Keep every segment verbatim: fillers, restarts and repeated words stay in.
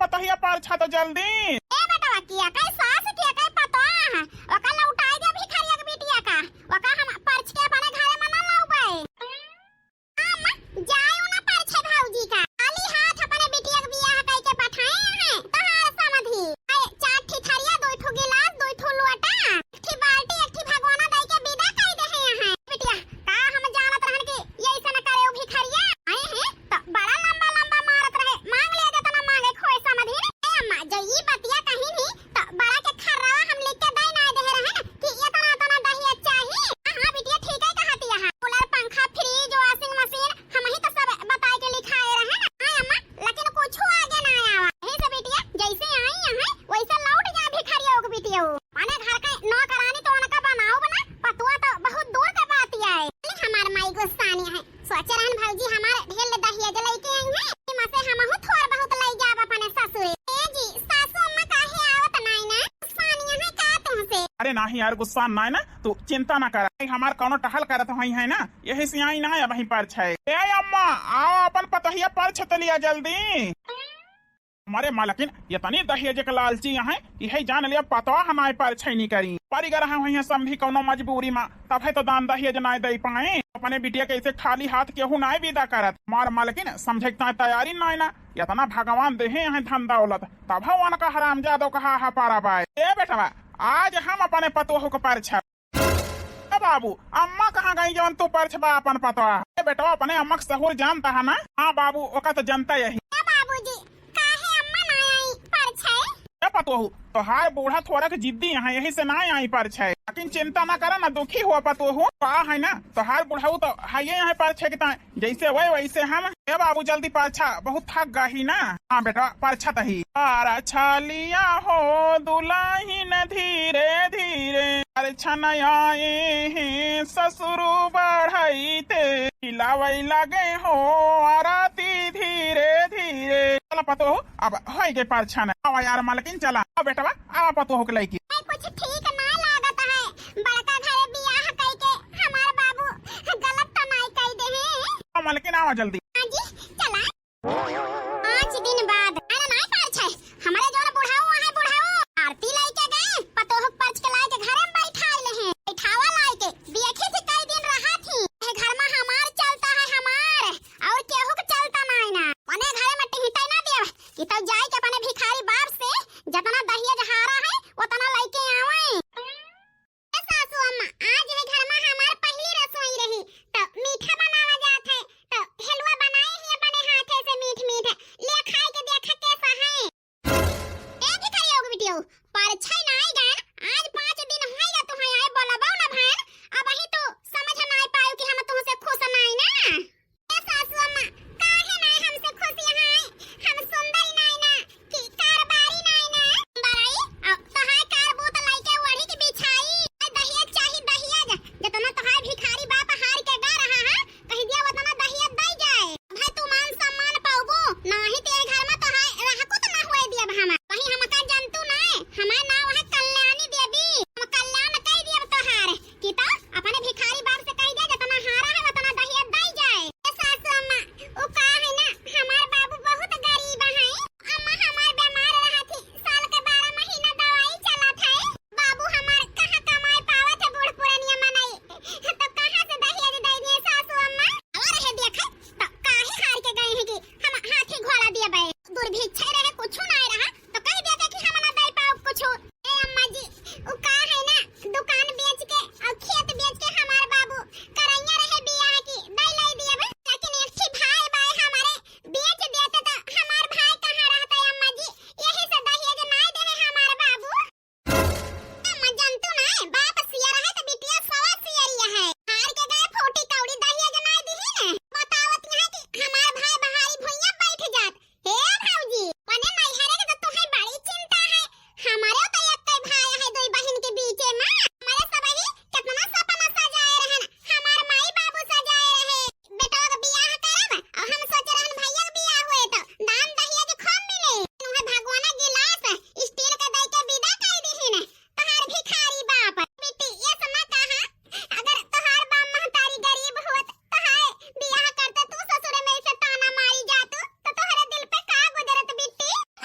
तहिया परछा तो जल्दी। ए बेटवा, किया कई सास, किया कई पतोह, ओका लौटाई दे भिखरिया के बिटिया का, ओका हम परछ के अपने घरे में ना लौबे। अम्मा, जाए उ ना परछे भौजी का, खाली हाथ अपने बिटिया के बियाह कई के पठाए हैं तोहार समधी। अरे, चार ठी थरिया, दो ठो गिलास, दो ठो लोटा, एक ठी बाल्टी, एक ठी भगोना दई के विदा कई दे हैं यहाँ। बिटिया, का हम जानत रहन कि ये ऐसे न करे उ भिखरिया? आए हैं तो बड़ा लंबा लंबा मारत रहे, मांग ले जेतना मांगे खोए समधिन। ए अम्मा, जब ई बतिया कही नी तो बड़ा के खर्रावा हम लिख के दई ना दे रहे कि इतना इतना दहिया चाही। हाँ, हाँ बिटिया, ठीक है कहती है। कूलर, पंखा, फ्रिज, वॉशिंग मशीन, हम ही तो सब बताए के लिखाए रहे ना। हाँ अम्मा, लेकिन कुछ आगे ना आवा। यही से बिटिया, जैसे आई यहाँ वैसे लौट जा भिखरिया के बिटिया। माने घर के नौकरानी तो उनका बनाओ बना, पतोह तो बहुत दूर का बात आए। हमार माई गुस्सानी है, सोचे रहन भौजी हमार ढेर ले दहेज लेके आई है, इमा से हमहू थोड़ बहुत ले जाब अपने ससुरे। ए जी, सासू अम्मा काहे आवत नाई ना? गुस्सानी है का तुमसे? अरे नाही यार, गुस्सा नाई ना, तू चिंता ना कर, हमार कौनो टहल करत होई है ना, यही से आई ना अब वहीं परछे। ए अम्मा, आओ अपन पतोहिया परछ त लिया जल्दी। हमारे मालकिन इतनी दहेज के लालची हैं, यही जान लिया पतोह नाई परछे नी करी। परी गए हैं वहीं समधी कौनो मजबूरी में, तब है तो दान दहेज नाई दे पाए। अपने बिटिया के ऐसे खाली हाथ केहू नाई विदा करत। हमार मालकिन समझे के ताई तैयारी नाई ना, इतना भगवान देहे हैं धन दौलत, तब है उनका हरामजादो कहा हा पारा बाय। ए बेटवा, आज हम अपने पतोह को परछा ए बाबू, अम्मा कहाँ गई जवन तू परछबा अपन पतोह? ए बेटवा, अपने अम्मा के सहूर जानता है ना? हाँ बाबू, ओका तो जानता यही। ए बाबूजी, काहे अम्मा ना आई परछे? ए पतोहू, तोहार बूढ़ा थोड़ा के जिद्दी है, यही से ना आई परछे। लेकिन चिंता ना करा ना, दुखी हुआ पतोहू। का है ना, तोहार बुढ़ऊ तो है ये यहाँ परछे के ताई। जैसे वै वैसे हम। ए बाबू, जल्दी परछा, बहुत थक गही ना। हाँ बेटा, परछा तही। परछा लिया हो दुलहिन धीरे धीरे, परछन आए हैं ससुरु बढ़ैते, हिलावै लगे हो आरती धीरे धीरे। चला पतोह, अब होइ गए परछन। आवा यार मालकिन, चला। आ बेटवा, आवा पतोह के लइके। ए, कुछ ठीक ना लागत है, बड़का घरे बियाह कइके हमार बाबू गलत तो नाई कई दे हैं। आ मालकिन, आवा जल्दी। हाँ जी, चला। पाँच दिन बाद। अरे नाई परछे, हमरे जौन बुढ़ऊ आहे बुढ़ऊ, आरती लइके गए, पतोह परछ के लाइके घरे में बैठाए ले हैं। बैठावा लाइके, देखी थी कई दिन रहा थी। ए घर में हमार चलता है, हमार, और केहू के चलता नाई ना। अपने घरे में टिहटे ना देव, कि तब जाइके अपने भिखारी बाप से जतना दहेज हारा है, उतना लइके आवे। ए सासू अम्मा, आज है घर में हमार पहली रसोई रही, तो मीठा बनावा जात है, तो हेलुआ बनाए ही अपने हाथे से मीठ मीठ, ले खाए के देखा कैसा है। ए भिखारी हो बिटियो, परछाई ना आई गन, आज पाँच दिन होई गा तुहे आए बोलबो ना भन, अबही तू समझ ना पायो कि हम तुहसे खुश नाई ना। ए सासू अम्मा, काहे नाई हमसे खुश यहाँ आई? हम सुंदरी नाई ना, कि कारबारी नाई ना?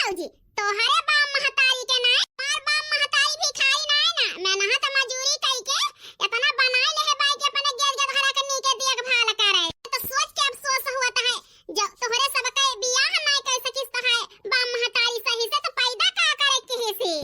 भौजी, तोहरे बाप महतारी के नाय, हमार बाप महतारी भिखारी नाय ना, मेहनत मजूरी कई के इतना बनाए लेहे बाई के अपने गेल के धरा के नीके देखभाल करे। तो सोच के अफसोस होत है, जब तोहरे सबके बियाह नाय कर सकिस तो है बाप महतारी सही से तो पैदा का करे किहिसी।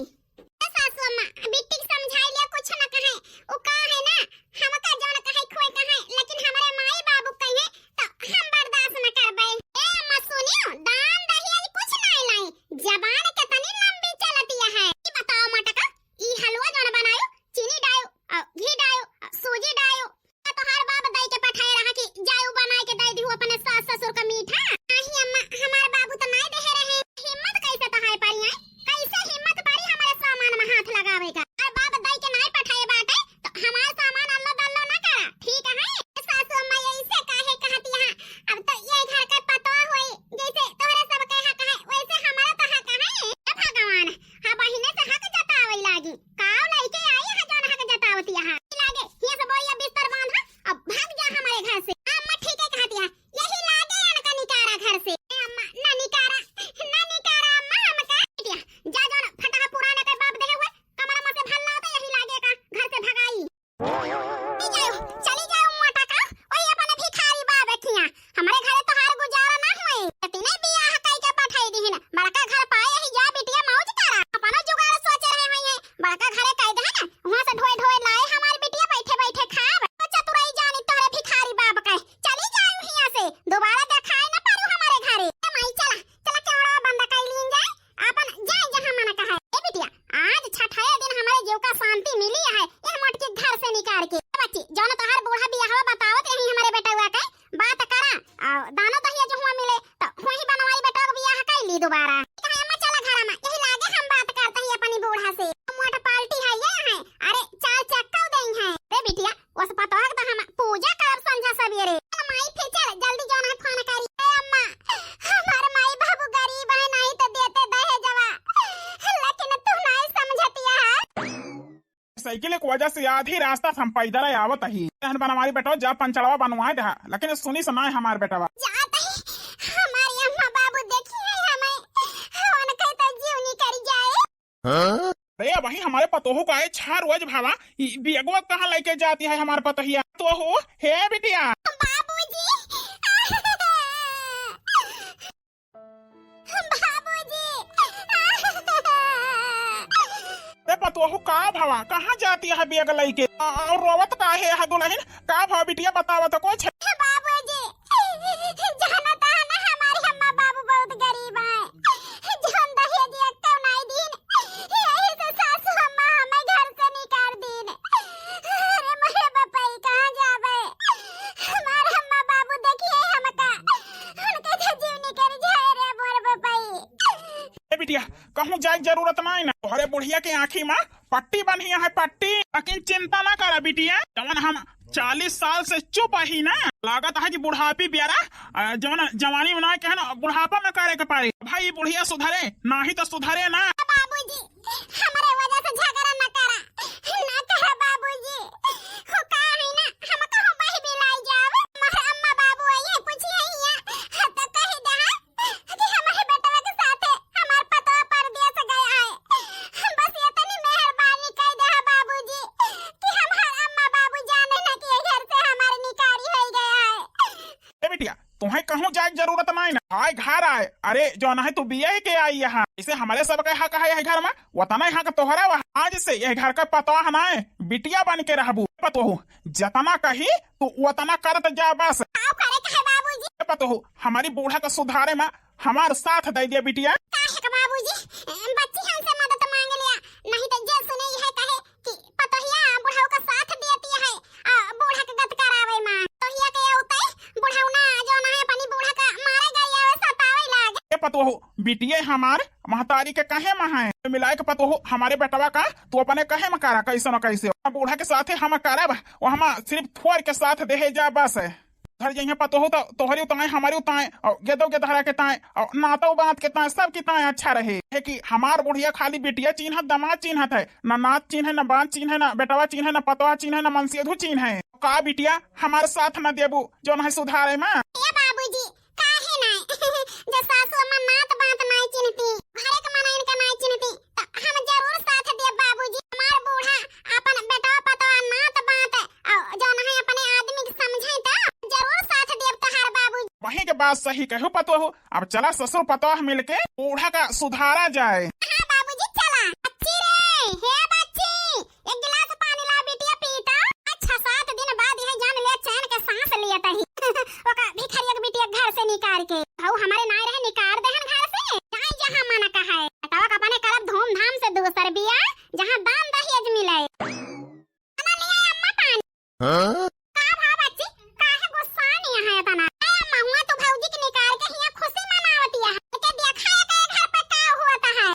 ए सासू अम्मा, बिट्टी के समझाई लिया, कुछ न कहे। उ का है ना, हमका जौन कहे खोए कहे, लेकिन हमरे माई बाबू कहे तो हम बर्दाश्त न करबे। ए अम्मा सुनियो, दान दहेज कुछ नाय लाई, जबान कितनी लंबी चलती है। ई बताओ मोटका, ई हलवा जौन बनायो, चीनी डायो, अ, घी डायो, अ, सूजी डायो, तोहार बाप दई के पठाए रहा कि जाए उ बनाए के दई दिहु अपने सास ससुर का मीठा। नाही अम्मा, हमार बाबू तो नाय देहे रहे। हिम्मत कैसे तोहार परी है? कैसे हिम्मत परी हमारे सामान में हाथ लगावे का? और बाप दई के नाय पठाए बाटे तो हमार सामान अल्लो दल्लो ना करा, ठीक है? सासू अम्मा ऐसे काहे कहती है? अब तो ये घर के पतोह होई, जैसे तोहरे सब के हक है वैसे हमारा तो हक है। हे भगवान, हाँ बहिने से हक जतावे लागी। काव लइके आई है जौन हक जतावती है। लागे, हियां से बोरिया बिस्तर बांधा, अब भाग जा हमारे घर से। अम्मा ठीक है कहती है, यही लागे अनका निकारा घर से। ए अम्मा, ना निकारा, ना निकारा अम्मा हमका। बिटिया, जा जौन फटाहा पुराने के बाप देहे हुए, कमरा में से भल्ला तो यही लागे का घर से भगाई। चली जाओ, चली जाओ मोटा का, ओई अपने भिखारी बाबे खिया। हमरे घरे तोहार गुजारा ना होए। तीने बियाह कई के पठाई दीहिन, बड़का घर पाए ही जा बिटिया मौज करा। अपनो जुगाड़ सोचे रहे हुई है, बड़का घरे कई दे ना, वहाँ से ढोए ढोए लाए हमार बिटिया बैठे बैठे खाब। तो चतुराई जानी तोहरे भिखारी बाप के। चली जाओ हियां से, दोबारा देखाए ना पारू हमारे घरे। ए माई चला, चला केवड़ा बंद कर लीन जाए, आपन जाए जहाँ मन कहे। ए बिटिया, आज छठे दिन हमारे जीव का शांति मिली है, यह मोटकी घर से निकाल के। ए बच्ची, जौन तोहार बूढ़ा बियाहवा बतावत रही हमारे बेटवा के, बात करा, और दानो दहिया जो हुआ मिले, तो वही बनवाई बेटवा के बियाह कर ली दोबारा। कहे, "अम्मा, चला घर में, यही लागे हम बात करते ही अपनी बूढ़ा से। मोट पार्टी है ये है, अरे, चार चक्का दें हैं।" रे बिटिया, उस पतोह के तो हम पूजा करब संझा सवेरे। माई फिर चल, जल्दी जौन है फोन करी। ए अम्मा, हमार माई बाबू गरीब है, नहीं तो देते दहेजवा, लेकिन तू नहीं समझतिया है। साइकिल के वजह से आधी रास्ता से हम पैदल आवत ही। तहन बनवारी बेटवा जा पंचड़वा बनवा दे, लेकिन सुनी सुनाए हमार बेटवा। जात ही हमारी अम्मा बाबू देखी है हमें, उनके तो जीव निकल जाए। हाँ? अरे वही हमारे पतोहू का है छह रोज भावा, ई बियगवा कहाँ लेके जाती है हमार पतोहिया? पतोहू, हे बिटिया। बाबूजी। बाबूजी। ए पतोहू का भावा, कहाँ जाती है बियग लेके? आ, और रोवत का है, है दुल्हन? का भाव बिटिया बतावा तो कुछ? बाबूजी, जाना तो है ना हमारे अम्मा बाबू बहुत गरीब हैं। जौन दहेज एक तो नहीं दीन, यही से सासू अम्मा हमें घर से निकाल दीन। अरे मोरे बपई, कहाँ जाबे? हमार अम्मा बाबू देखिए हमका, उनके तो जीव निकल जाए रे मोर बपई। ए बिटिया, कहूँ जाए के जरूरत नहीं ना। तोहरे बुढ़िया के आँखी में पट्टी बन्ही है, पट्टी। लेकिन चिंता ना करा बिटिया, जवन हम चालीस साल से चुप ही ना, लागत है कि बुढ़ापी बियारा, अ, जवन जवानी में ना कहे ना, बुढ़ापा में करे के पारे। भाई बुढ़िया सुधरे, नाही तो सुधरे ना। बाबूजी, हमरे वजह से झगड़ा ना करा, ना करा बाबूजी। हो का है ना, हम तो हम भाई बिलाई जावे, हमारे अम्मा बाबू आइए पूछिए हिया, हम तो कह दे कि हमारे बेटवा के साथे हमार पतवा परदेस गया है। बस इतनी मेहरबानी कर दे बाबूजी कि हमार अम्मा बाबू जाने ना कि ये घर से हमार निकारी हो गया है। ए बिटिया, तुम्हें कहूँ जाए के जरूरत नहीं ना, आए घर आए। अरे जौन है तू बिया के आई यहाँ, इसे हमारे सब के हक है यह घर में, वतना हक तोहरा वह। आज से यह घर का पतवा है ना, बिटिया बन के रहबू। पतोहू, जतना कही तू वतना करत जा बस। का करे कहे बाबूजी? ए पतोहू, हमारी बूढ़ा का सुधारे में हमार साथ दे दिया बिटिया। काहे का बाबूजी, बच्ची हमसे मदद मांग लिया, नहीं तो जे सुने यह कहे कि पतोहिया बुढ़ऊ का साथ देती है, आ, बूढ़ा के गत करावे में। पतोहिया के औते बुढ़ऊ ना जो ना है अपनी बूढ़ा का मारे गई आवे सतावे लागे। ए पतोहू, बिटिया हमार महतारी के कहे में है, मिलाए के पतोहू हमारे बेटवा का तू अपने कहे में करा, कैसे न कैसे। बूढ़ा के साथे हम करब, वो हम सिर्फ थोर के साथ देहे जा बस। घर जइहे पतोहू तो तोहरी उताए, हमारी उताए, और गेदो के धरा के ताए, और नातो बात के ताए, सब के ताए अच्छा रहे। है कि हमार बुढ़िया खाली बिटिया चिन्हत, दमाद चिन्हत है, ना नात चिन्हे, ना बात चिन्हे, ना बेटवा चिन्हे, ना पतवा चिन्हे, ना मनसेधू चिन्हे। का बिटिया हमार साथ ना देबू जौन है सुधारे में? ए बाबूजी, काहे नाय? जो सासू अम्मा नात बात नाय चिन्हती, घरे बात सही कहू पतोहू, अब चला ससुर पतोह मिलके बूढ़ा का सुधारा जाए। हाँ बाबूजी चला। बच्ची रे, हे बच्ची, एक गिलास पानी ला बिटिया पीता। अच्छा, सात दिन बाद यह जान ले चैन के सांस लिया तही। ओका भिखरिया के बिटिया घर से निकाल के। हऊ हमारे नाय रहे निकाल देहन घर से। जाई जहाँ मन कहे। बेटवा का अपने करब धूमधाम से दूसर बिया, जहाँ दान दहेज मिले। ना ले आए अम्मा पानी। हाँ? का भा बच्ची, काहे गुस्सा नहीं है इतना? ए अम्मा, हुआ तू भौजी के निकाल के हियाँ खुशी मनावती है। के देखा है के घर पे का होता है?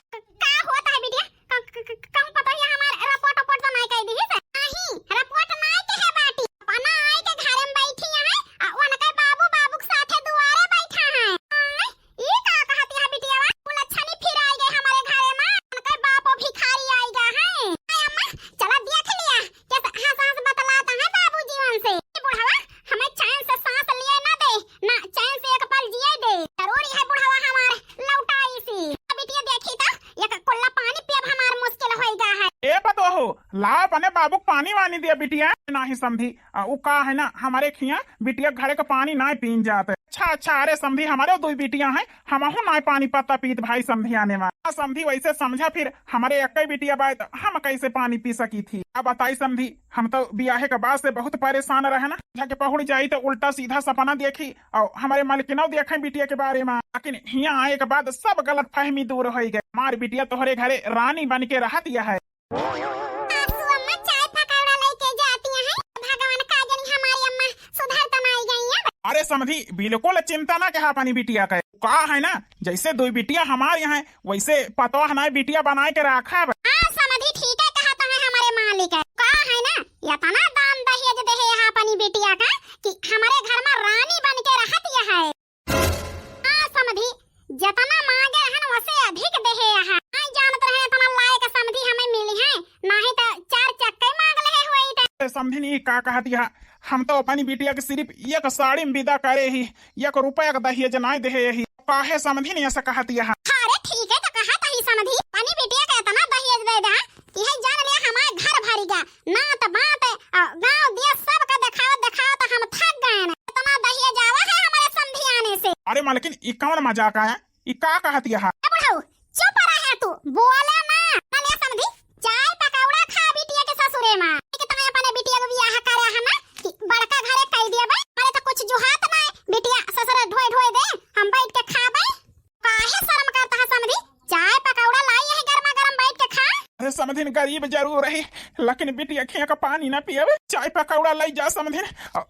का होता है बिटिया? क-, क-, क-, कहूँ पता है हमार रिपोर्ट, रिपोर्ट तो नहीं कह दी है? नहीं, रिपोर्ट नहीं कहे बाटी। अपना आई के घर में बैठी है, आ उनके बाबू, बाबू के साथे दुआरे बैठा है। आय, ई का कहती है बिटियावा? कुलच्छनी फिर आई गए हमारे घरे में। उनके बापो भिखारी आई गया है। आय अम्मा, चला देख लिया, कैसे हंस हंस बतलाता है बाबू जीवन से। ई बुढ़वा हमें चैन से सांस लिए ना दे, ना चैन से एक पल जिए दे। जरूर यह बुढ़वा हमार लौटाई सी। बिटिया देखी तो, एक कुल्ला पानी पियब हमार मुश्किल होई गया है। ए पतोहू, ला अपने बाबू के पानी वानी दिया बिटिया। नाही समधी, आ, उ का है ना, हमारे खिया बिटिया घरे का पानी नाय पीन जात है। अच्छा, अच्छा, अरे समधी, हमारे दुई बिटिया हैं, हमहू नाय पानी पत्ता पीत भाई समधी आने मा। आ, समधी वैसे समझा फिर, हमारे एक ही बिटिया बाय तो हम कैसे पानी पी सकी थी? अब बताई समधी, हम तो बियाहे के बाद से बहुत परेशान रहे ना, जाके पहुड़ जाई तो उल्टा सीधा सपना देखी और हमारे मलकिनो देखे बिटिया के बारे में। लेकिन हिया आए के बाद सब गलत फहमी दूर हो गए। हमार बिटिया तोहरे घरे रानी बन के रहत यह है। सासू अम्मा चाय पकौड़ा लेके जाती हैं। भगवान का जानी हमारी अम्मा सुधर तो नहीं गई है। अरे समधी, बिल्कुल चिंता ना कहा अपनी बिटिया का। का है ना, जैसे दुई बिटिया हमार यहाँ है, वैसे पतोह ना बिटिया बनाए के रखा है। हाँ समधी, ठीक है कहा तो है हमारे मालिक है। का है ना, इतना दान दहेज दे है यहाँ अपनी बिटिया का कि हमारे घर में रानी बन के रहत यह है। हाँ समधी, जितना मांगे रहन वसे अधिक देहे यहाँ। नहीं जानत रहे इतना लायक समधी हमें मिली है, नाही तो चार चक्के मांग ले हुई थे। ए समधिन, ई का कहत यह? हम तो अपनी बिटिया के सिर्फ एक साड़ी में विदा करे ही, एक रुपया के दहेज नाय देहे ही। काहे समधिन ऐसा कहत यह? अरे ठीक है तो कहत ही समधी, अपनी बिटिया के इतना दहेज दे दे कि है जान ले हमार घर भरी गा। नात बात, अ, गाँव देश सबका देखावत देखावत हम थक गए न। इतना दहेज आवा है हमारे समधी आने से। अरे मलकिन, ई कौन मजाक आया? ई का कहत यह? ए बुढ़ऊ, चुप रहे तू, बोले ना। ना ले समधी, चाय पकौड़ा खा बिटिया के ससुरे माँ। कि तने अपने बिटिया के बियाह करे है ना कि बड़का घरे कई दिया बे। अरे तो कुछ जुहात ना है, बिटिया ससुरे ढोए ढोए दे, हम बैठ के खाबे। काहे शर्म करता है समधी? चाय पकौड़ा लाई यही गर्मा गर्म बैठ के खा। अरे समधिन, गरीब जरूर रही, लेकिन बिटिया खिया का पानी ना पियब। चाय पकौड़ा लाई जा समधिन,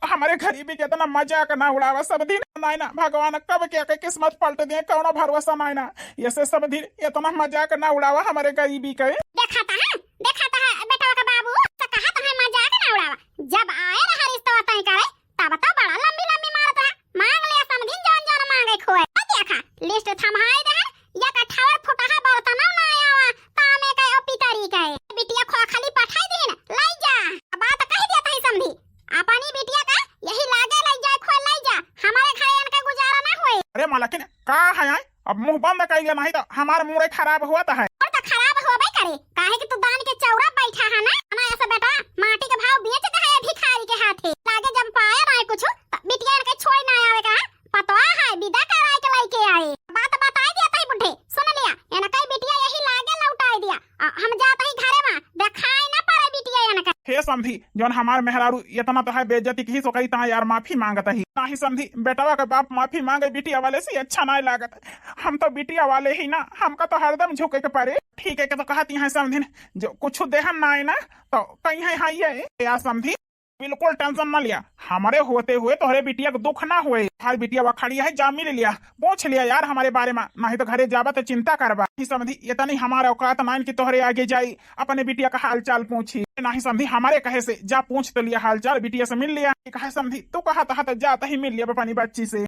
हमरे गरीबी के इतना मजाक ना उड़ावा समधिन। नाय ना, भगवान कब के के किस्मत पलट दे, कौनो भरोसा नाय ना। ऐसे समधिन इतना मजाक ना उड़ावा हमरे गरीबी के। देखाता है, देखाता है बेटवा का बाबू, तो कहा तो है मजाक ना उड़ावा। जब आए रहा रिश्ता तय करे, तब तो बड़ा लंबी लंबी मारत रहा। मांग ले समधिन जौन जौन मांगे खोए। तो देखा, लिस्ट थम्हाई दे है, या कठावर फुटहा बर्तन ना आवा, तामे का ओ पितरी का। बिटिया खोखली पठाई दीन, लाई जा। बात कह दिया तही समधी। अपनी बिटिया का यही लागे लाई जा, खोए लाई जा। हमारे घर इनका गुजारा ना होए। अरे मलकिन, का है आय? अब मुंह बंद कर लिया, नहीं तो हमार मूड़े खराब हुआ तो है। और तो खराब होबे करे, काहे कि तू दान के चौरा बैठा है ना। ना ऐसा बेटा, माटी के भाव बेच दे है भिखारी के हाथे। लागे जब पाए ना कुछ, तो बिटिया इनके छोड़ ना आवे का। पतवा है, विदा कराए के लइके आए। बात बताई दिया तही बुढ़े, सुन लिया, इनका बिटिया यही लागे लौटाई दिया। आ, हम जात ही घरे मा, देखाई ना पड़े बिटिया इनका। हे समधी, जौन हमार मेहरारू इतना तो है बेइज्जती की, सो कही तहाँ यार माफी मांगत ही। नाही समधी, बेटवा के बाप माफी मांगे बिटिया वाले से अच्छा नाय लागत। हम तो बिटिया वाले ही ना, हमका तो हरदम झुके के पड़े। ठीक है, के तो कहत यहाँ समधिन, जो कुछ देहन नाय ना, तो कहीं है, हाँ ये, या समधी। बिल्कुल tension न लिया, हमरे होते हुए तोहरे बिटिया के दुख ना होए। हर बिटिया वा खड़ी है, जा मिल लिया, पूछ लिया यार हमरे बारे मा, नहीं तो घरे जाबा तो चिंता करबा। नहीं समधी, इतनी हमार औकात नाइन कि तोहरे आगे जाई, अपने बिटिया का हाल चाल पूछी। नहीं समधी, हमरे कहे से जा पूछ तो लिया हाल चाल, बिटिया से मिल लिया। कहे समधी, तू कहा तहा तो जात ही मिल लिया अपनी बच्ची से।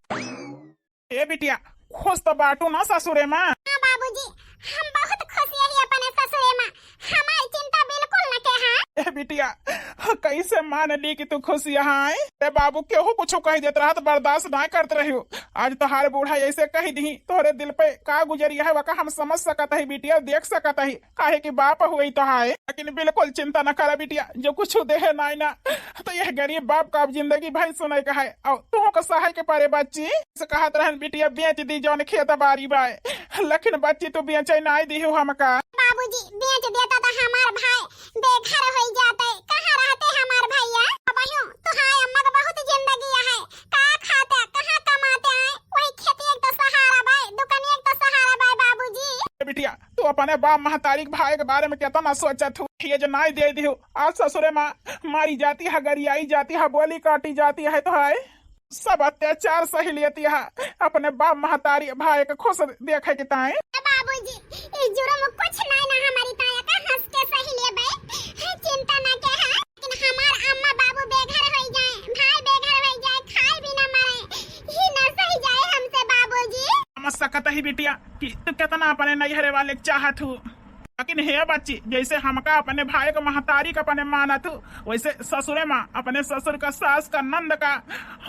ए बिटिया, खुश तो बाटू ना ससुरे मा? हाँ बाबूजी, हम बहुत खुश यही अपने ससुरे मा, हमारी चिंता बिल्कुल न के हाँ। ए बिटिया, कैसे मान ली कि तू खुश यहाँ आई? ए बाबू, केहू कुछ कह देत रहा तो बर्दाश्त ना करत रही हो। आज तोहार बूढ़ा ऐसे कहि दिही, तोहरे दिल पे का गुजरिया है, वका हम समझ सकत ही बिटिया, देख सकत ही, काहे कि बाप हुई तोहार। लेकिन बिल्कुल चिंता न करा बिटिया, जो कुछ देहे नाई ना, तो यह गरीब बाप का अब जिंदगी भर सुने का है। और तू का सहाय के पारे बच्ची, से कहत रहन बिटिया, बेच दी जौन खेत बारी बाय, लेकिन बच्ची तू बेचे नाई दिहु हमका। बाबूजी, बेच देता तो हमार भाई बेघर होई जाते, कहाँ रहते हमार भैया? अबहियो तोहार अम्मा का बहुत जिंदगी है, का खाते, कहाँ कमाते आए, वही खेती एक तो सहारा बाय, दुकानी एक तो सहारा बाय बाबूजी। ए बिटिया, तू अपने बाप महतारी के भाई के बारे में केतना सोचत हूँ? ये जो नाई दे दिहु, आज ससुरे माँ मारी जाती है, गरियाई जाती है, बोली काटी जाती है, तो है सब अत्याचार सही लेती है अपने बाप महतारी भाई के खुश देखे के ताई। ए बाबूजी, ई जुर्म कुछ नाई ना हमारी ताया का हंस के सही लेबे, चिंता ना के है। लेकिन हमार अम्मा बाबू बेघर होई जाए, भाई बेघर होई जाए, खाए भी ना मरे, ही ना सही जाए हमसे बाबूजी। समझ सकत ही बिटिया कि तू कितना अपने नैहरे वाले के चाहत हूँ, लेकिन हे बच्ची, जैसे हमका अपने भाई के महतारी के अपने मानत हूँ, वैसे ससुरे माँ अपने ससुर का, सास का, नंद का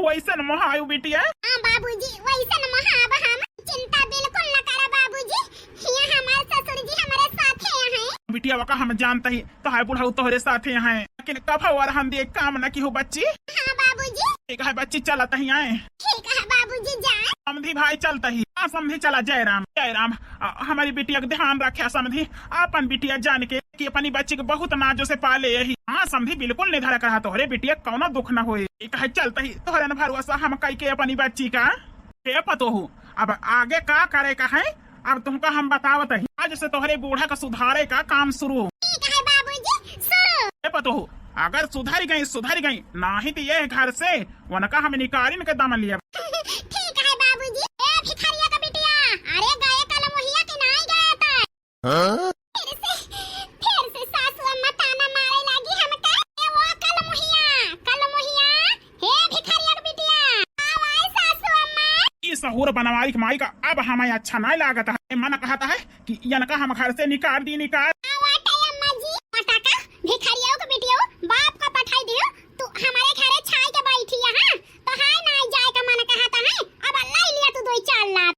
वैसे न मोहायु बिटिया। हाँ बाबूजी, वैसे न मोहाब हम, चिंता बिल्कुल न करा बाबूजी, हिया हमार ससुर जी हमारे साथे हैं। बिटिया वका हम जानत ही, तोहार बुढ़ऊ तोहरे साथे हैं, लेकिन कभो अरहन दिए काम न किहु बच्ची। हाँ बाबूजी। ठीक है बच्ची, चलत ही आए। ठीक है बाबूजी, जाए। समधी भाई चलत ही। हाँ समधी चला, जय राम, जय राम। आ, हमारी बिटिया के ध्यान रखे समधी, आपन बिटिया जान के कि अपनी बच्ची के बहुत नाजो से पाले यही। हाँ समधी बिल्कुल निधर कहा, तोहरे बिटिया कौनो दुख न होए। ठीक है चलत ही, तोहरे न भरोसा हम कई के अपनी बच्ची का। हे पतोहू, अब आगे का करे का है, अब तुमका हम बतावत ही। आज से तोहरे बूढ़ा का सुधारे का काम शुरू। ठीक है बाबूजी, शुरू। हे पतोहू, अगर सुधर गई, सुधर गई, नाही तो ये घर से उनका हम निकारिन के दम लिया। ठीक है बाबूजी। ए भिखरिया का बिटिया, अरे गए कल मुहिया कि नाही गए ता? हाँ? फिर से, फिर से सासू अम्मा ताना मारे लागी हमका। ए वो कल मुहिया, कल मुहिया, हे भिखारिया के बिटिया, आवाज सासू अम्मा। ई सहूर बनवारी के माई का अब हमें अच्छा नहीं लागत है। मन कहता है कि इनका हम घर से निकाल दी, निकाल। आवाज अम्मा जी, पटाका, भिखारिया के बिटिया, बाप का पठाई दियो, तू हमारे घरे छाई के बैठी है, हाँ? तो हाय ना जाए का मन कहता है, अब लाई लिया तू दो चार लात।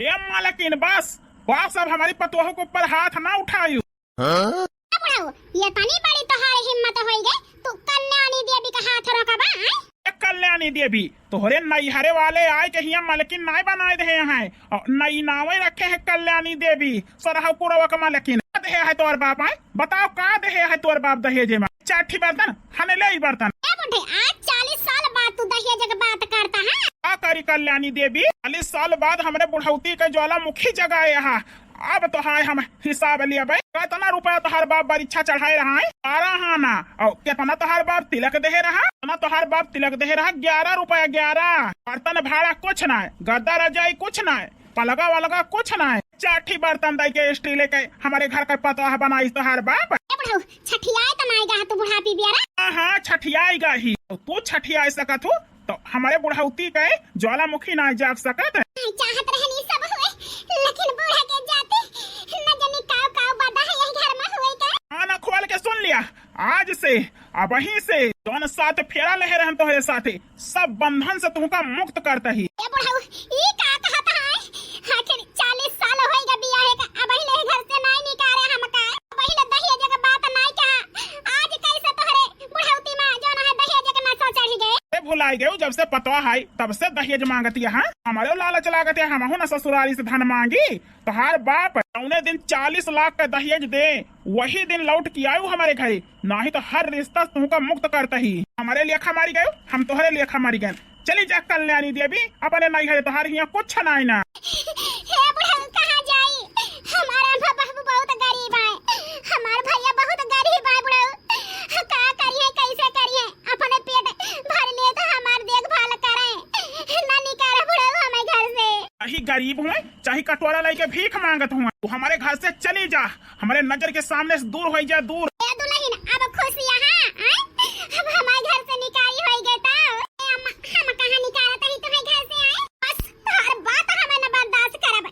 ए मालकिन, बस, बस, अब हमारी पतोह के ऊपर हाथ ना उठायु। हाँ? ए बुढ़ऊ, ये तनी बड़ी तोहार हिम्मत होई गई, तू कल्याणी देवी का हाथ रोकबा, आय? ए कल्याणी देवी, तोहरे नैहरे वाले आए के हिया मलकिन नाय बनाए दे हैं, और नई नावे रखे हैं कल्याणी देवी, सरहपुरवा का मलकिन। का दे है तोर बाप, आय? बताओ, का दे है तोर बाप दहेजे में? चाठी बर्तन, हने ले ई बर्तन। ए बुढ़े, आज चालीस साल बाद तू दहेज के बात करता है? का करी कल्याणी देवी, चालीस साल बाद हमरे बुढ़ौती के ज्वालामुखी जगाए हा। अब तो हाय हम हिसाब लिया भाई, कितना रुपया तोहार बाप बरिच्छा चढ़ाए रहा है? बारह आना। और कितना तोहार बाप तिलक दे रहा? कितना तोहार बाप तिलक दे रहा? ग्यारह रुपया, ग्यारह। बर्तन भाड़ा कुछ ना है, गद्दा रजाई कुछ ना है, पलगा वलगा कुछ ना है, चाठी बर्तन दई के स्टील के हमारे घर का पतोह बनाई तोहार बाप। ए बुढ़ऊ, छठियाए त नाई गा तू बुढ़ापी बियारा। हाँ, हाँ, छठियाई गा ही। तो तू छठियाए सकत हो, तो हमारे बुढ़ौती के ज्वालामुखी ना जाग सकत। चाहत रहनी सब हुए, लेकिन बूढ़ा के जाते न जानी काव काव बदा है यही घर में हुए के। कान खोल के सुन लिया, आज से, अबहीं से, जौन सात फेरा ले रहन तोहरे साथे, सब बंधन से तुमका मुक्त करता ही। ए बुढ़ऊ, ई का कहत है? आखिर चालीस साल होई गा बियाहे का, अबहीं ले घर से नाई निकारे हमका। अबहीं ले दहेज के बात नाई कहा। आज कैसे तोहरे बुढ़ौती में जौन है दहेज के नशा चढ़ी गए? ए भुलाई गयो, जब से पतोह आई, तब से दहेज मांगती है, हाँ? हमारे लालच लागत है, हमहू ना ससुरारी से धन मांगी। तोहार बाप जौने दिन चालीस लाख का दहेज दे, वही दिन लौट के आयु हमारे घरे, नाही तो हर रिश्ता तुमका मुक्त करता ही। हमारे लेखा मारी गयो, हम तोहरे लेखा मारी गए। चली जा कल्याणी देवी, अपने नैहरे, तोहार हियाँ कुछ नाई ना। हे बुढ़ऊ, कहाँ जाई? हमार अम्मा बाबू बहुत गरीब आए, हमार भैया बहुत गरीब आए बुढ़ऊ, का करिए, कैसे करिए? अपने पेट भर ले तो हमार देखभाल करे, ना निकाले बुढ़ऊ हमें घर से। चाहे गरीब हुए, चाहे कटोरा लेके भीख मांगत हुए, तू हमारे घर से चली जा, हमारे नजर के सामने से दूर होई जा, दूर। ए दुल्हन, अब खुश यहाँ, आय? अब हमारे घर से निकाली होई गए तो। ए अम्मा, हम कहाँ निकालत ही तुम्हें घर से, आय? बस, तोहर बात हमें न बर्दाश्त करब।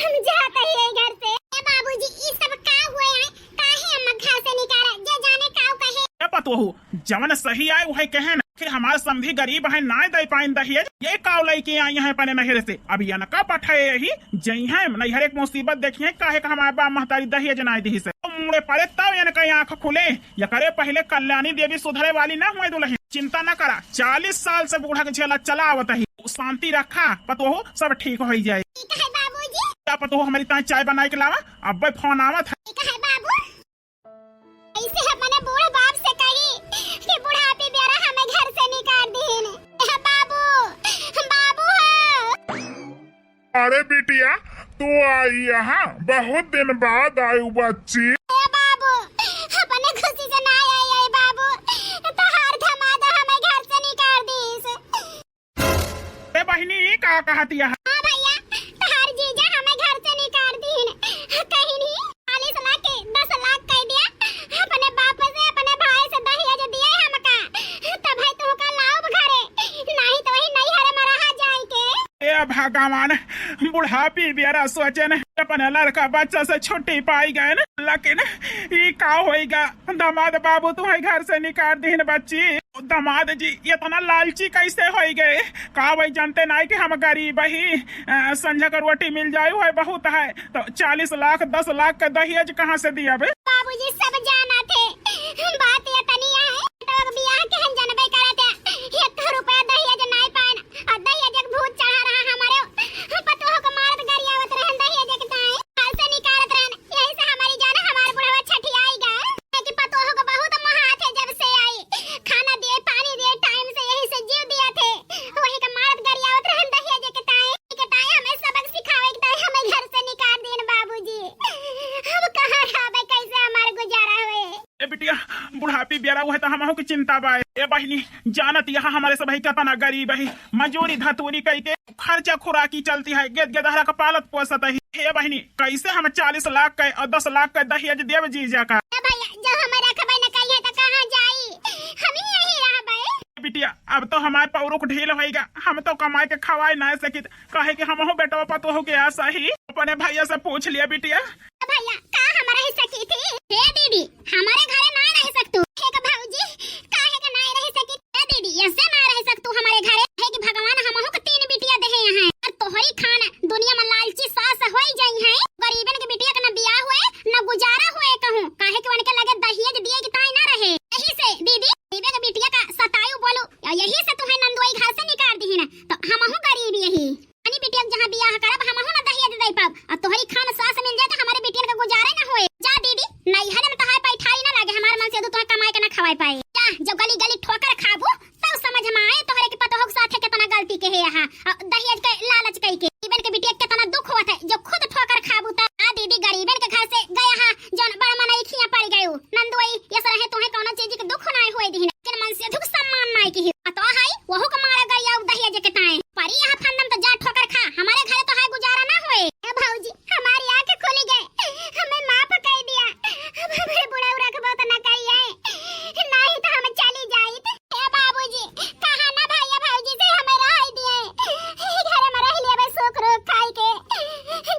हम जात ही ये घर से। ए बाबूजी, ई सब का हुए, आय? काहे अम्मा घर से निकाला? जे जाने का कहे। ए पतोहू, जवन सही आए, वही कहे ना। आखिर हमार समधी गरीब है, नाय दे पाइन दहेज। ये काव लइके आई हैं अपने नैहर से, अब यनका पठाए यही जइहैं नैहर एक मुसीबत देखिहैं, काहे का हमार बाप महतारी दहेज नाय दिहिस। मुड़े परे तब यनका आँख खुले, यकरे पहिले कल्याणी देवी सुधरे वाली ना हुए दुलहिन। चिंता न करा, चालीस साल से बूढ़ा के झेला चला आवत ही। शांति रखा, पतोहू सब ठीक होइ जाए। ठीक है बाबूजी। जा पतोहू हमरी ताई चाय बनाए के लावा, अब्बे फोन आवत है। ठीक है बाबू। ऐसे अपने बूढ़ बाप से कही कि बुढ़ापी बेरा हमें घर से निकाल दीन। ए बाबू, बाबू हो। अरे बिटिया, तू आई यहाँ, बहुत दिन बाद आयु बच्ची। ए बाबू, अपने खुशी से ना आई, आई बाबू, तोहार धमादा हमें घर से निकाल दीस। ए बहिनी, ई का कहत यह? हाँ भैया, तोहार जीजा हमें घर से निकाल दीन। कहिन ही चालीस लाख के दस लाख कह दिया। अपने बाप से, अपने भाई से दहेज दिए हमका, तब है तोहका लाउब घरे, नहीं तो वही नैहर में रहा जाए के। ए भगवान, बुढ़ापी बेरा सोचेन अपने लड़का बच्चा से छुट्टी पाई गएन, लेकिन ई का होइगा? दामाद बाबू तुहैं घर से निकाल दीन बच्ची। दामाद जी इतना लालची कैसे होइ गए? का वही जानते नाहीं कि हम गरीब ही? अ, संझा का रोटी मिल जाए वह बहुत है, तो चालीस लाख दस लाख का दहेज कहाँ से दिया बे? बाबूजी सब जाना थे, बात ये तनी है, तो बियाह के हम जनबे करत है, एक रुपया दहेज नाहीं पाएन, और दहेज एक भूत चढ़ा रहा हमारे, पतोह को मारत गरियावत रहन दहेज के ताई, घर से निकालत रहन, यही से हमारी जान हमार बुढ़वा छठियाई गए। कि पतोह को बहुत महात है, जब से आई खाना दिए, पानी दिए, टाइम से यही से जीव दिया थे, वही का मारत गरियावत रहन दहेज के ताई, के ताई हमें सबक सिखावे के ताई हमें घर से निकाल दीन बाबूजी। हम कहाँ रहबे, कैसे हमार गुजारा होए? ए बिटिया, बुढ़ापी बेरा हुए तो हमहू की चिंता बा। ए बहिनी, जानत यहाँ हमारे सब ही कितना गरीब है, मजूरी धतूरी कई के खर्चा खुराकी चलती है, गेद गेदहरा का पालत पोसत ही। हे बहिनी, कैसे हम चालीस लाख के और दस लाख के दहेज देब जीजा का? ए भैया, जब हम रखबे न कहिए तो कहाँ जाई? हम ही यहीं रहबे। बिटिया, अब तो हमार पौरुख ढील होइगा, हम तो कमाए के खवाए ना सकित, काहे कि हमहू बेटवा पतोह के आसा ही। अपने भैया से पूछ लिया बिटिया। भैया, का हम रह सकी थी? हे दीदी, हमारे घरे ना रह सकतू। हे का भौजी, काहे के ना रह सकी? हे दीदी, ऐसे ना रह सकतू हमारे घरे। हे कि भगवान हमहू के तीन बिटिया देहे हैं। और तोहरी खान दुनिया में लालची सास होई जाई हैं। गरीबन के बिटिया के न बियाह हुए, न गुजारा हुए कहूँ। काहे कि उनके लगे दहेज दिए के ताई ना रहे। यही से दीदी, गरीबे के बिटिया का सतायु बोलू, या यही से तुहैं नंदोई घर से निकाल दीन। तो हमहू गरीब यही। अपनी बिटिया के जहाँ बियाह करब, हमहू ना दहेज दे पाब। और तोहरी खान सास मिल जाए तो हमारे बिटियन का गुजारा ना होए। जा दीदी, नैहर में तोहार बैठाई ना लागे, हमार मनसेधू तोहे कमाए के ना खवाए पाए। जा, जब गली गली ठोकर खाबू, तब समझ में आए तोहरे के पतोह के साथे कितना गलती के है यहाँ। और दहेज के लालच कई के। गरीबन के बिटिया कितना दुख होत है, जो खुद ठोकर खाबू त। आ दीदी, गरीबन के घर से गया हा, जौन बड़ मनई खिया पड़ गयो। नंदोई, ये सरहे तोहे कौनो चीज के दुख नाय होए दीन। लेकिन मनसेधू के सम्मान नाय की। पतोह है, वहू के मारा गरिया दहेज के ताए। परी यहाँ फंदम तो जा ठोकर खा, हमारे घरे तो है गुजारा ना होए। ए भौजी, हमारी आँख खुली गए, हमें माफ कर दिया। अब हमारे बुढ़ऊ रखबो तो ना करिए, नहीं तो हम चली जाइत। ए बाबूजी, कहा ना भैया भौजी से हमें रह दिए, घर में रह लिया बस सुख रूख खाई के,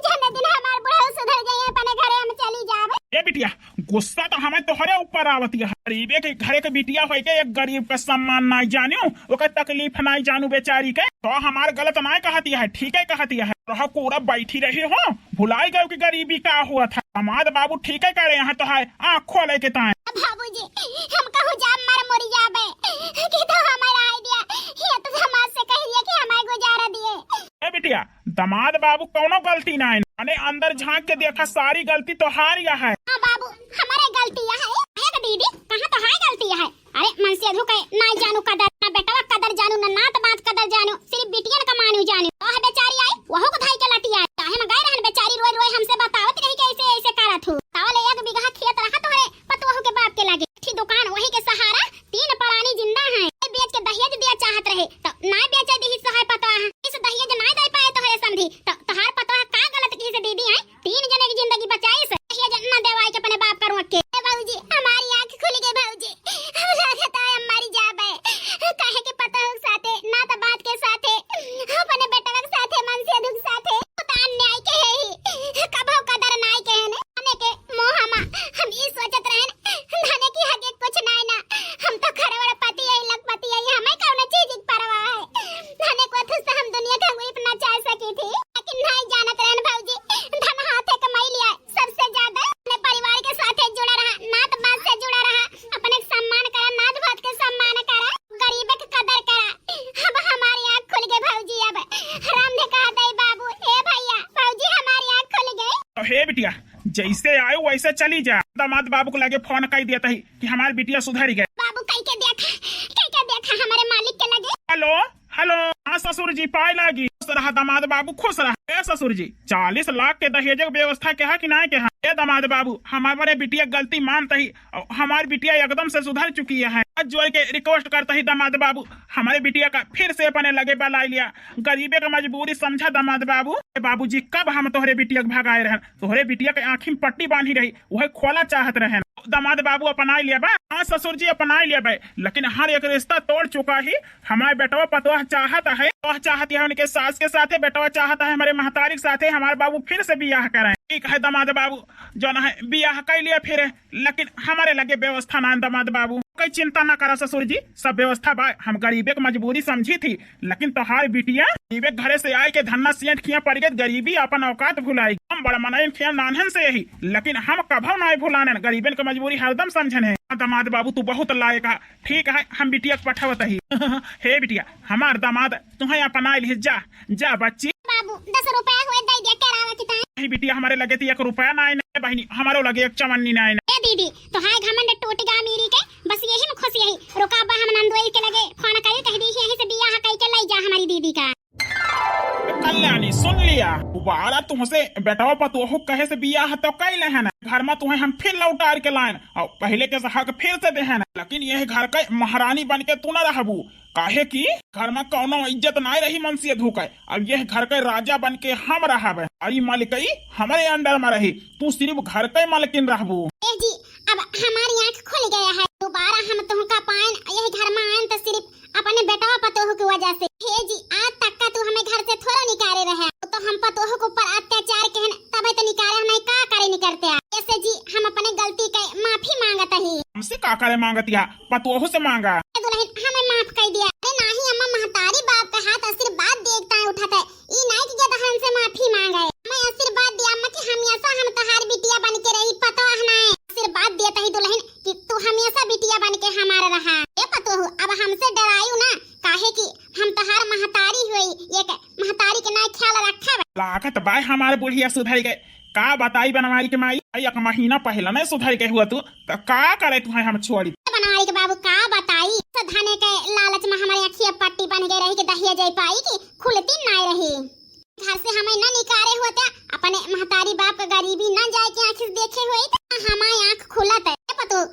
जन दिन हमार बुढ़ऊ सुधर जाए अपने घरे हम चली जाब। ए बिटिया, गुस्सा तो हमें तोहरे ऊपर आवत है। गरीबे के घरे के बिटिया होई के एक गरीब का सम्मान नाई जानियो, ओकर तकलीफ नाई जानू बेचारी के। तो हमार गलत नाई कहती है, ठीक है कहती है। रहो कूड़ा बैठी रही हो, भुलाई गयो कि गरीबी का हुआ था। दामाद बाबू ठीक है करे यहाँ तो है, आँख खोले के ताए। बाबूजी, हम कहूँ जाब मर मरी जाबे, कि तो हमारा आइडिया, ये तो समाज से कह दिया कि हमारे गुजारा दिए। ए बिटिया, दामाद बाबू कौनो गलती ना है, अने अंदर झांक के देखा, सारी गलती तोहार या है। हाँ बाबू, हमारे गलती या है। एक दीदी, कहाँ तोहार गलती या है? अरे मनसेधू के ना जानू कदर, ना बेटवा कदर जानू, ना नात बात कदर जानू, सिर्फ बिटियन का मानू जानू। वह बेचारी आई, वहू को धाई के लटी आई। काहे में गए रहन बेचारी, रोए रोए हमसे बतावत रही कि ऐसे ऐसे करत हूँ। तावले एक बीघा खेत रहा तोहरे पतोहू के बाप के लगे, थी दुकान वही के सहारा, तीन परानी जिंदा हैं। ये बेच के दहेज दिया चाहत रहे, तो ना बेचे दिही तोहार पतोह। इस दहेज ना दे पाए तोहरे समधी, तो तोहार पतोह का गलत की से दीदी हैं? तीन जने की जिंदगी बचाई से। दहेज ना देवाई के अपने बाप का रोक के। ए बाबूजी, हमारी आँख खुल गई बाबूजी। हम लागत है हम मरी जाबे। बिटिया, जैसे आयो वैसे चली जा। दामाद बाबू के लगे फोन कई दिया तही कि हमार बिटिया सुधर गए। बाबू कई के देखा, कई के देखा हमारे मालिक के लगे। हेलो, हेलो। हाँ ससुर जी, पाए लागी। खुश रहा दामाद बाबू, खुश रहा। ए ससुर जी, चालीस लाख के दहेज के व्यवस्था के है कि नाय के है? ए दामाद बाबू, हमारे बिटिया गलती मानत ही, और हमार बिटिया एकदम से सुधर चुकी है। हाथ जोड़ के रिक्वेस्ट करत ही दामाद बाबू, हमारे बिटिया का फिर से अपने लगे बुलाए लिया। गरीबे का मजबूरी समझा दामाद बाबू। ए बाबूजी, कब हम तोहरे बिटिया के भगाए रहन? तोहरे बिटिया के आँखी में पट्टी बांधी रही, वह खोला चाहत रहन। दामाद बाबू अपनाए लिया बा। हाँ ससुर जी, अपनाए लिया बा, लेकिन हर एक रिश्ता तोड़ चुका ही। हमारे बेटवा पतोह चाहत है, पतोह चाहत है उनके सास के साथे, बेटवा चाहत है हमारे महतारी के साथे, हमारे बाबू फिर से बियाह करें। ठीक है दामाद बाबू, जौन है बियाह कर लिया फिर, लेकिन हमारे लगे व्यवस्था ना है दामाद बाबू। कोई चिंता ना करा ससुर जी, सब व्यवस्था बा। हम गरीबे के मजबूरी समझी थी, लेकिन तोहार बिटिया गरीबे के घरे से आए के धन्ना सेठ खिया पड़ गए, गरीबी अपन औकात भुलाई। हम बड़ा मनई खिया नान्हन से यही, लेकिन हम कभो ना भुलानन, गरीबन के मजबूरी हरदम समझन है। दामाद बाबू तू बहुत लायक है, ठीक है, हम बिटिया के पठावत ही। हे बिटिया, हमार दामाद तुहे अपना लिहे, जा, जा बच्ची। बाबू, दस रुपया हुए दे दिया, करावा किताई। नहीं बिटिया, हमारे लगे तो एक रुपया ना आए ना बहिनी, हमारो लगे एक चवन्नी ना आए ना। ए दीदी, तोहार घमंड टूट गया अमीरी के, बस यही में खुश यही। रुका बा, हम नंदोई के लगे फोन करी, कह दी यहीं से बियाह कई के ले जा हमारी दीदी का। कल्याणी, सुन लिया, दोबारा तुमसे बेटवा पतोहू कहे से बियाह तो कई लेहन, घर में तुम्हें हम फिर लौटार के लायन और पहले के हक फिर से देहन, लेकिन यह घर के महारानी बन के तू न रहबू, काहे कि घर में कौनो इज्जत नाय रही मनसेधू के। अब यह घर के राजा बन के हम रहब, अरे मालिकई हमरे under में रही, तू सिर्फ घर के मालकिन रहबू। ए जी, अब हमारी आँख खुल गया है, दोबारा हम तुमका पायन यही घर में आयन तो सिर्फ अपने बेटवा पतोह की वजह से। हे जी, आज तक का तू हमें घर से थोड़ा निकाले रहे, तो हम पतोह के ऊपर अत्याचार कहन तबे तो निकाले, हमें का करे निकरते आ। ऐसे जी, हम अपने गलती के माफी मांगत ही। हमसे का करे मांगत या? पतोह से मांगा। ए दुल्हन, हमें माफ कर दिया। अरे नाही अम्मा, महतारी बाप का हाथ आशीर्वाद देखता है उठत है, ई नाई कि गदहन से माफी मांगे। हमें आशीर्वाद दिया अम्मा कि हमेशा हम तहार बिटिया बन के रही, पतोह नाय। आशीर्वाद देत ही दुल्हन कि तू हमेशा बिटिया बन के हमार रहा। ए पतोह, अब हमसे डरायु ना, काहे कि हम तहार महतारी होई, एक महतारी के नाय ख्याल रखब। लागत बाय हमार बुढ़िया सुधर गए। का बताई बनवारी के माई, आई एक महीना पहले नहीं सुधर गए हुआ तू, तो का करे तुम्हें हम छोड़ी। बनवारी के बाबू का बताई, तो धने के लालच में हमारे अखिया पट्टी बन गए रही कि दहिया जाई पाई कि खुलती नाय रही। घर से हमें न निकारे होते, अपने महतारी बाप का गरीबी न जाए के आँखी से देखे हुए, तो हमारे आँख खुलत है। ए पतोह,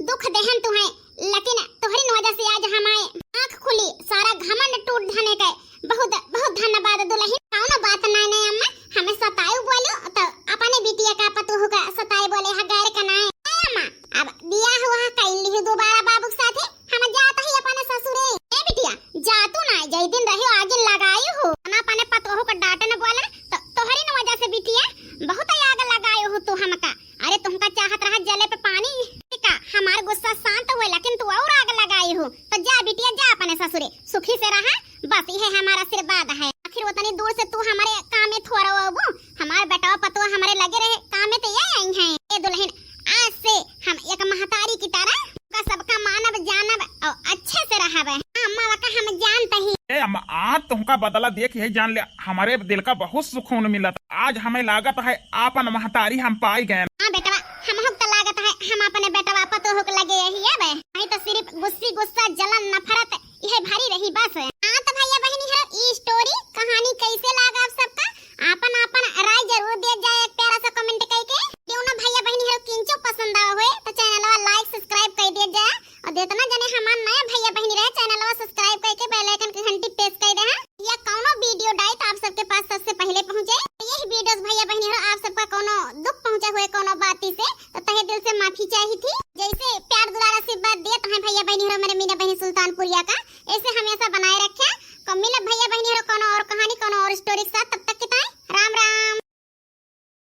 दुख देहन तुहे, लेकिन तोहरी वजह से आज हमारे आँख खुली, सारा घमंड टूट धने के। बहुत, बहुत धन्यवाद दुल्हन। कौनो बात नाय, नाय अम्मा, हमें सतायु बोलो तो अपने बिटिया का पतोह का सताए बोले है, गैर का नाय। ए अम्मा, अब बियाह हुआ है, कइल लिहु दोबारा बाबू के साथे, हम जात ही अपने ससुरे। ए बिटिया, जा तू ना, जई दिन रहियो आगे लगायु हो, ना अपने पतोह का डांटे न बोले, तो तोहरी न वजह से बिटिया बहुत आग लगायु हो तू हमका। अरे तुमका चाहत रहा जले पे पानी का, हमार गुस्सा शांत हुए, लेकिन तू और आग लगाई हो। तो जा बिटिया, जा अपने ससुरे, सुखी से रहा, बस यह हमारा आशीर्वाद है। आखिर उतनी दूर से तू हमारे काम में थोड़ा अबू, हमार बेटवा पतोह हमारे लगे रहे, काम में तो ये आई हैं। ए दुल्हन, आज से हम एक महतारी की तरह का सबका मानब जानब और अच्छे से रहब। अम्मा वका हम जानत ही। ए अम्मा, आज तुमका बदला देख यही जान ले, हमारे दिल का बहुत सुकून मिलत। आज हमें लागत है आपन महतारी हम पाई गए। हाँ बेटवा, हमहू के तो लागत है हम अपने बेटवा पतोह के लगे यही है बे। नहीं तो सिर्फ गुस्सी गुस्सा, जलन, नफरत यह भरी रही बस। हाँ तो भैया बहनी हरो, ई story कहानी कैसे लागा आप सबका? आपन आपन राय जरूर दिया जाए एक प्यारा सा comment करके। क्यों ना भैया बहनी हरो किंचो पसंद आवा हुए तो channel वा like subscribe कर दिया जाए। और जितना जने हमार नया भैया बहनी रहे, channel वा subscribe करके bell icon की घंटी press कर दे हैं। या कौनो video डाई तो आप सबके पास सबसे पहले पहुँचे। यही videos भैया बहनी हो, आप सबका कौनो दुख पहुँचा हुए कौनो बाती से, तो तहे दिल से माफी चाही थी। जैसे प्यार दुलार आशीर्वाद दिए तो हैं भैया बहनी हो, मेरे मीना बहनी सुल्तानपुरिया